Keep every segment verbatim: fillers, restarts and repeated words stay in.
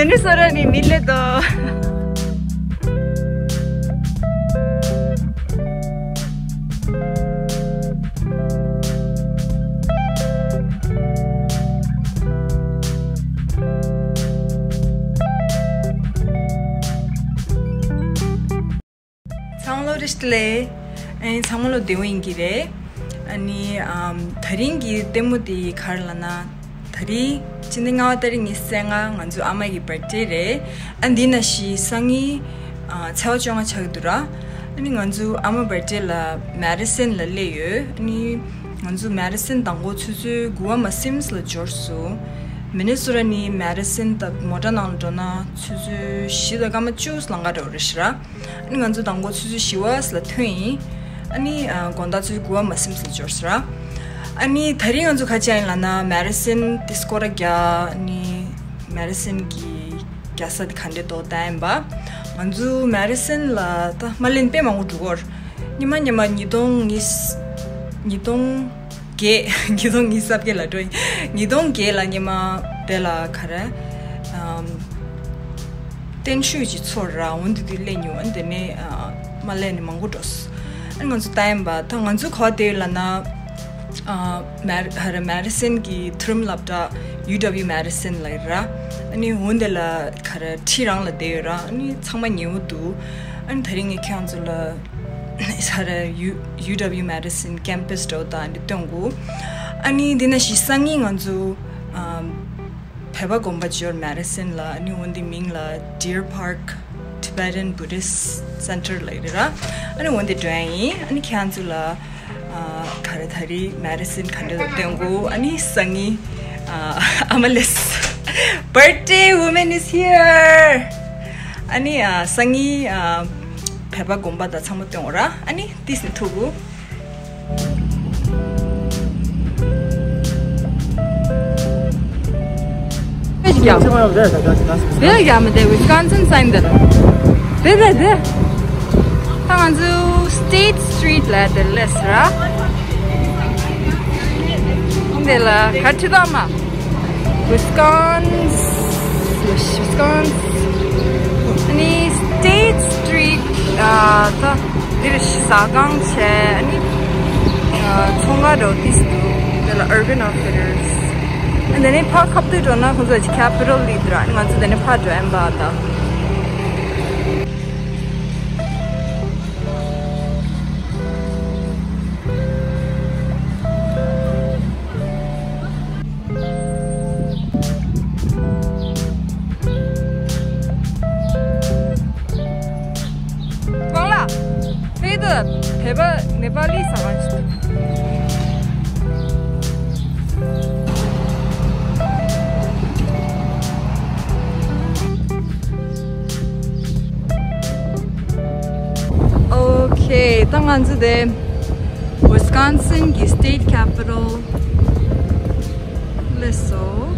ནི་སོ་ར་ནི་མི་ལེ་དོ། ཚང་མ་ལོ་རེ་ཞིག་ལེ། ཨ་ནི་ཚང་མ་ལོ་བདེ་པོ་ཡིན་གྱི་རེད། ཨ་ནི་ཨམ་དེ་རིང་གི་ལྟད་མོ་དེ་ག་རེ་ལབ་ན། དེ་རིང་ཕྱི་ཟླ་ལྔ་པ་ཏ་རིག་ཉི་ཤུ་རྩ་ལྔ་ང་ཚོའི་ཨ་མ་གི་བར་ཐི་ཌེ་རེད། ཨ་འདི་ན་ཤི་སང་ཉིན་ཨ་ཚེས་པ་བཅོ་ལྔ་ཆགས་ཀྱི་འདུག་ར། ཨ་ནི་ང་ཚོའི་ཨ་མ་བར་ཐི་ཌེ་ལ་མེ་ཌི་སན་ལ་སླེབས་ཡོད། ཨ་ནི་ང་ཚོ་མེ་ཌི་སན་མདང་དགོང་ཆུ་ཚོད་དགུ་པ་མ་ཟིན་ཙམ་ལ་འབྱོར་སོང་། མི་ནི་སོ་ཊ་ནས་མེ་ཌི་སན་ད་མོ་ཊ་ནང་ལ་འགྲོ་ན་ཆུ་ཚོད་བཞི་དང་སྐར་མ་བཅུ་ཙམ་ལ་ང་འགྲོ་རེད་ཤག་ར། ཨ་ནི་ང་ཚོ་མདང་དགོང་ཆུ་ཚོད་བཞི་པ་ཙམ་ལ་ཐོན་ཡིན། ཨ་ནི་ཨ་དགོང་དག་ཆུ་ཚོད་དགུ་པ་མ་ཟིན་ཙམ་ལ་འབྱོར་སོང་ར། ཨ་ནི་དེ་རིང་ང་ཚོ་ག་རེ་བྱས་ཡིན་ལབ་ན་མེ་ཌི་སན་དེ་སྐོར་ར་རྒྱག་ཨ་ནི་མེ་ཌི་སན་གི་རྒྱག་ས་དེ་ག་འདྲ་འདུག་ལྟ་ཡིན་པ། ང་ཚོ་མེ་ཌི་སན་ལ་ད་མ་སླེབས་ན་དཔེ་མང་པོ་འགྲོ་གི་ཡོད་རེད། སྔོན་མ་སྔོན་མ་ཉིས་སྟོང་གཉིས། ཉིས་སྟོང་བརྒྱད། ཉིས་སྟོང་ཉི་ཤུ་རྩ་བརྒྱད་ལ་འགྲོ་ཡིན། ཉིས་སྟོང་བརྒྱད་ལ་སྔོན་མ་དེ་ལ་ག་རེ་ཨམ་བརྟན་བཞུགས་ཅིག་ཚོགས་ར། འོ་འདི་དུས་སླེབས་མྱོང་། འོ་དེ་ནས་ཨ་མ་སླེབས་ནས་མང་པོ་འགྲོ་སོང་། ཨ་ནི་ང་ཚོ་ལྟ་ཡིན་པ་ད་ང་ཚོ་ག་པར་བསྡད་ཡོད་ལབ་ན། ཨ་མེ་ཧ་ར་མེ་ཌི་སན་གི་མཐོ་རིམ་སློབ་གྲྭ་ཡུ་ཌབ་ལིའུ་མེ་ཌི་སན་ལ་ཡོད་ར། ཨ་ནི་འོ་འདི་ལ་ག་རེ་ཁྲི་རང་ལ་བསྡད་ཡོད་ར། ཨ་ནི་ཚང་མ་ཉེ་པོ་འདུག་ཨ་ནི་དེ་རིང་ངས་ཁྱེད་རང་ཚོ་ལ་ས་ར་ཡུ་ཡུ་ཌབ་ལིའུ་མེ་ཌི་སན་ཁེམ་པས་འདྲ་པོ་དང་འདི་སྟོན་དགོས། ཨ་ནི་འདི་ན་ཤི་སང་ཉིན་ང་ཚོ་ཨམ་བོད་པ་དགོན་པ་འབྱོར་མེ་ཌི་སན་ལ། ཨ་ནི་འོ་འདི་མིང་ལ་Deer Park Tibetan Buddhist Center ལ་ཡོད་རེད་ར། ཨ་ནི་འོ་འདི་འགྲོ་ཡ་ཡིན། ཨ་ནི་ཁྱེད་རང་ཚོ་ལ་ཨ་ག་རེ་ད་རེས་མེ་ཌི་སན་ག་འདྲ་སྟོན་དགོས། ཨ་ནི་སང་ཉིན་ཨ་ཨ་མ་སླེབས། Birthday woman is here. ཨ་ནི་ཨ་སང་ཉིན་ཨ་བོད་པ་དགོན་པ་དང་ཚང་མ་སྟོན་དགོས་ར། ཨ་ནི་ཏིས་ནི་ཐུག་གོ། དེ་ལ་ཡ་མི་དེ་ཝི་སི་ཀོན་སིན་སའིན་དེ་ལ། དེ་དེ་དེ། ད་ང་ཚོ་State Street ལ་དེ་སླེབས་ར། དེ་ལ་ག་ཁྲི་ད་མ། Wisconsin, Wisconsin. ཨ་ནི་State Street ཨ་ད་འདིར་ཟ་ཁང་བྱས། ཨ་ནི་ཨ་ཚོང་ཁང་འདྲ་པོ་ཏིས་འདུག་དེ་ལ་Urban Outfitters. ཨ་དེ་ནས་ཕར་ཁ་ཐུག་འགྲོ་ན་ཁོང་ཚོ་Capitol ལ་འདུག་ར། ཨ་ནི་ང་ཚོ་དེ་ནས་ཕར་འགྲོ་ཡིན་པ་ད། གང་ལ། ཕེ་དུ་བོད་པ་ནེ་པ་ལི་ཟ་ཁང་ཞིག་འདུག་ཨོ་ཁེ། ད་ང་ཚོ་དེ་Wisconsin གི་State Capitol སླེབས་སོང་།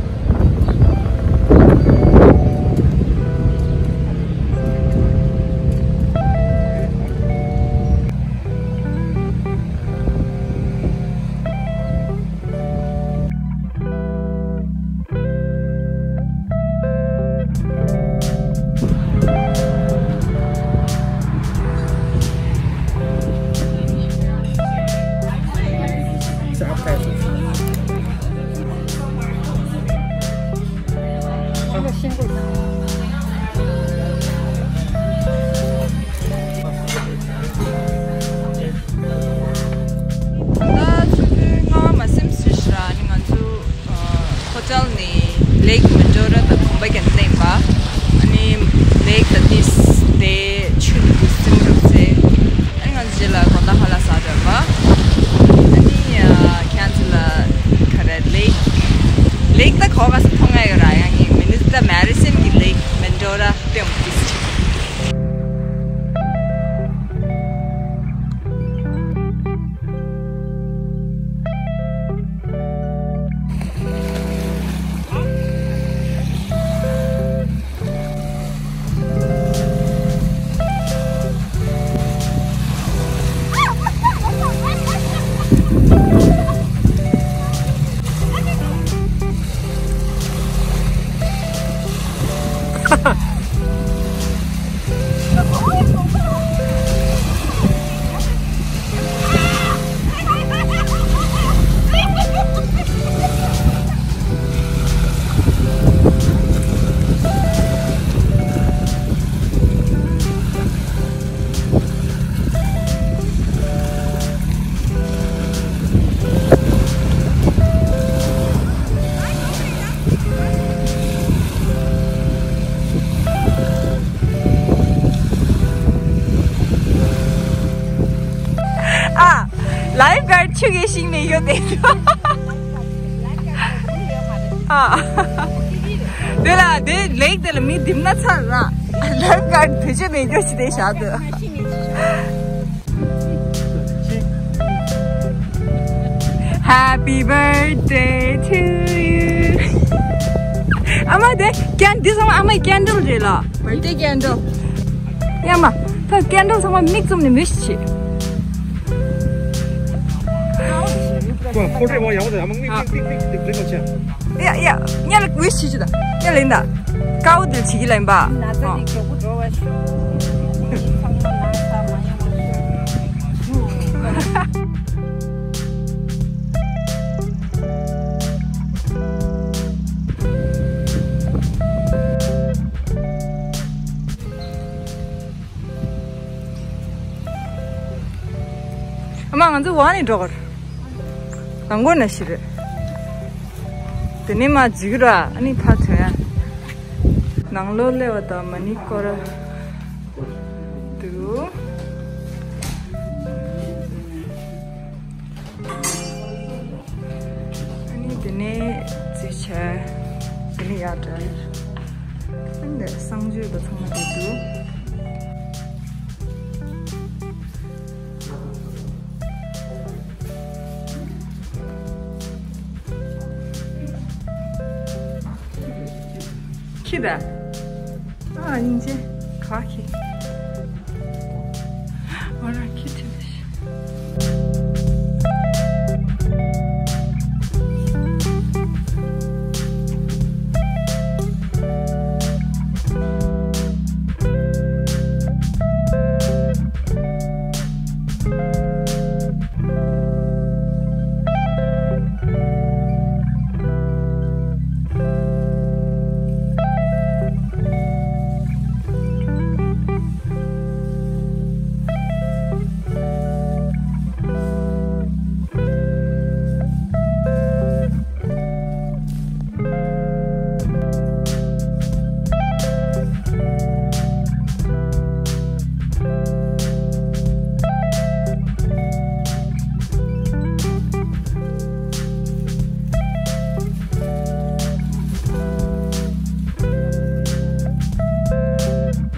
ཨ། ལའིབ་གཱར་ཆུ་གི་ཤིང་ནས་ཡོད་དེ། ཨ། དེ་ལ་དེ་ལེགས་དེ་ལ་མི་འདིམ་ན་ཚར་ར། ལའིབ་གཱར་དེ་ཆུ་ནས་ཡོད་ཞིག་དེ་བཞག་དུ། Happy birthday to you. ཨ་མ་དེ་ཀན་འདི་ཚང་མ་ཨ་མའི་ཀན་ཌལ་རེད་ལ། བར་ཐི་ཌེ་ཀན་ཌལ། ཡ་མ། ད་ཀན་ཌལ་ཚང་མ་མིག་བཙུམ་ནས་མི་ཤི་ཆེ། ཁོ་ཁོ་ཁྲེ་མོ་ཡང་བ་དང་ཡང་མ་མིག་མིག་མིག་མིག་མིག་མིག་མོ་ཆེ། ཡ་ཡ། ཉ་ལ་མི་ཤི་ཆེ་ད། ཉ་ལེན་ད། ཀའོ་དེ་ཆི་གི་ལེན་པ། ན་ཚ་དེ་མགྱོགས་པོ་འགྲོ་བ་ཤོག་ཚང་མ་ན་ཚ་མ་ཡོང་བ་ཤོག་ཨ་མ་ང་ཚོ་བ་ནས་འགྲོ་གར། ནང་སྒོ་ན་ཤི་རེད། དེ་ནས་མ་འཇིགས་ར་ཨ་ནི་ཕ་ཐོན་ཡ། ནང་ལོགས་སླེབས་པ་དང་མ་ཎི་སྐོར་ར་འདུག་ཨ་ནི་དེ་ནས་རྩིས་ཆ། དེ་ནས་ཡར་འགྲོ། ཨ་ནི་གསང་སྤྱོད་པ་ཚང་མ་དེ་འདུག་ཁྱི་ད། ཨ་སྙིང་རྗེ། ག་ཁྱི། ང་རང་ཁྱི་ཁྲིད་ལ་ཤི།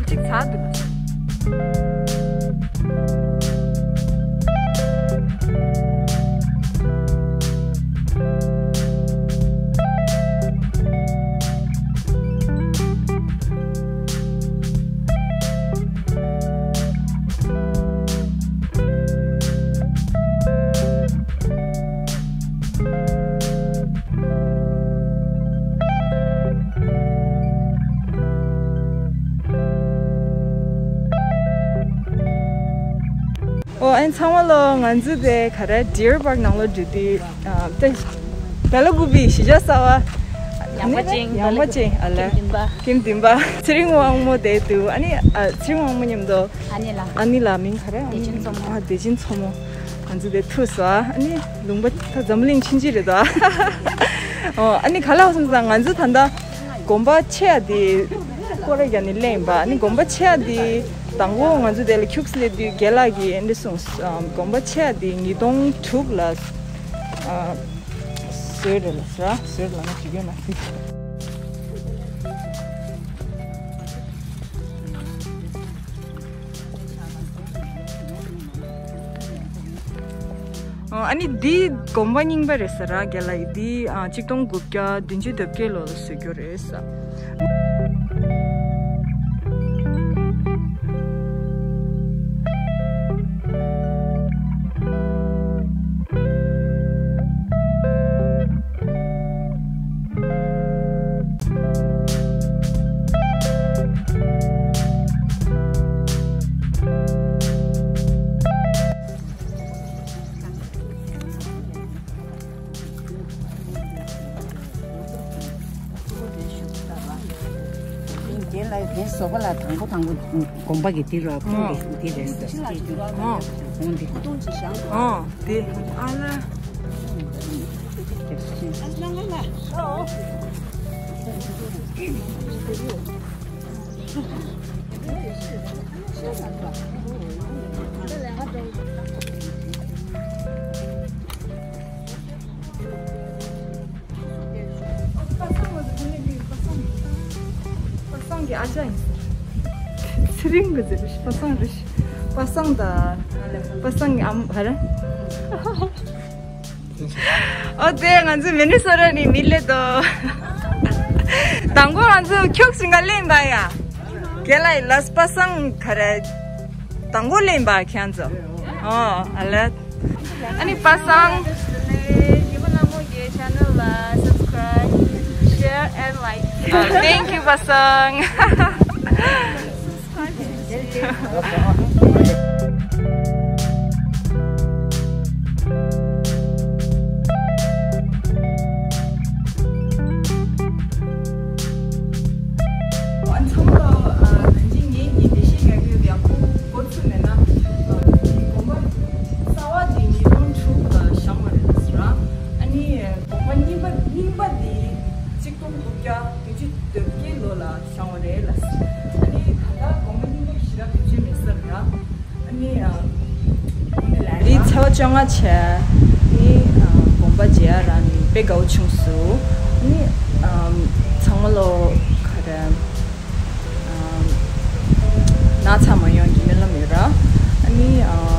གཅིག་ཚར་འདུག་ཨོ་ཨན་ཚང་མ་ལོ། ང་ཚོ་དེ་ག་རེ་ཌི་ཡར་པཱརྐ་ནང་ལོ་འགྲོ་དུས་ཨ་ཏེ་བེ་ལ་ཀུ་པི་གཞིས་ཆགས་གསར་པ། ཡངས་པ་ཅན། ཡངས་པ་ཅན། ཨ་ལ། ཀིམ་དིམ་པ། ཀིམ་དིམ་པ། ཚེ་རིང་དབང་མོ་དེ་འདུག་ཨ་ནི་ཨ་ཚེ་རིང་དབང་མོ་མཉམ་དུ། ཨ་ནི་ལ། ཨ་ནི་ལ་མིང་ག་རེ། བདེ་ཆེན་མཚོ་མོ། ཨ་བདེ་ཆེན་མཚོ་མོ། ང་ཚོ་དེ་ཐུག་སོང་། ཨ་ནི་ལུང་པ་ད་འཛམ་བུ་གླིང་ཆུང་ཆུང་རེད་དོ། ཨོ་ཨ་ནི་ག་ལ་སོང་ཙང་ང་ཚོ་ད་ལྟ་དགོན་པ་ཆེ་ཡ་དེ་སྐོར་ར་རྒྱག་ནས་སླེབས་ཡིན་པ། ཨ་ནི་དགོན་པ་ཆེ་ཡ་དེ་དང་པོ་ང་ཚོ་དེ་ལ་ཁྱུགས་སླེབས་དུས་རྒན་ལགས་ཀྱིས་ཨ་འདྲ་གསུངས། དགོན་པ་ཆེ་ཡ་དེ་ཉིས་སྟོང་དྲུག་ལ་ཨ་བཟོས་རེད་ལ་ཟེར། བཟོས་རེད་ལ་ང་ཅིག་ཡོད་མ་ཤེས། ཨ་ནི་འདི་དགོན་པ་རྙིང་པ་རེད་ཟེར་ར་རྒན་ལགས་ཀྱིས། འདི་ཨ་གཅིག་སྟོང་དགུ་བརྒྱ་བདུན་ཅུ་དོན་བརྒྱད་ལོ་ལ་བཟོས་རྒྱུ་རེད་ཟེར། དོག་པ་ལ་དང་པོ་དང་པོ་དགོན་པ་གི་འདི་རོ་ཁོང་གི་འདི་རེད་ཟེར། ཨོ། ཨོ་འདི། ཨོ་འདི། ཨ་ལ། པ་སངས་གི་ཨ་ཅག་ཡིན་ཟེར། ཚེ་རིང་གི་ཟེར། པ་སངས་རེད། པ་སངས་དང་པ་སངས་ཀྱི་ཨ་མ་ག་རེ། ཨོ་དེ་ང་ཚོ་མི་ནི་སོ་ར་ནས་མི་སླེབས་དོ། དང་པོ་ང་ཚོ་ཁྱུག་ཞིག་ག་སླེབས་པ་ཡ། རྒན་ལགས་ལ་པ་སངས་ག་རེ། དང་པོ་ལེན་པ་ཁྱེད་ཚོ། ཨོ་ཨ་ལེ། ཨ་ནི་པ་སངས། ཉི་མ་ལྷ་མོ་གི་channel ལ་subscribe, share and like. Thank you པ་སངས། ཚང་མ་ལ་གང་ཅི་ངེད་ཀྱི་ལས་གཞི་ཡག་ཡོད་ཡག་པོ་འགོ་ཚུགས་མེད་ན་དགོན་པ་གསར་བ་དེ་ཉིས་སྟོང་དྲུག་ལ་བཞེངས་པ་རེད་ཟེར། ཨ་ནི་དགོན་པ་རྙིང་པ་རྙིང་པ་དེ་གཅིག་སྟོང་དགུ་བརྒྱ་བདུན་ཅུ་དོན་བརྒྱད་ལོ་ལ་བཞེངས་པ་རེད་ལ། ཨ་ནི་ད་ལྟ་དགོན་པ་རྙིང་པ་ཞེ་དྲག་དུས་ཚོད་མེད་ས་རེད། ཨ་ནི་ཨ། འདི་ཚེས་པ་བཅོ་ལྔ་བྱས། ནི་ཨ་དགོན་པ་མཇལ་ཡ་རག་ནི་དཔེ་དགའ་བོ་བྱུང་སོང་། ནི་ཨ་ཚང་མ་ལོ་ག་རེ་ཨ་ན་ཚ་མ་ཡོང་གི་སྨོན་ལམ་ཡོད་ར། ཨ་ནི་ཨ་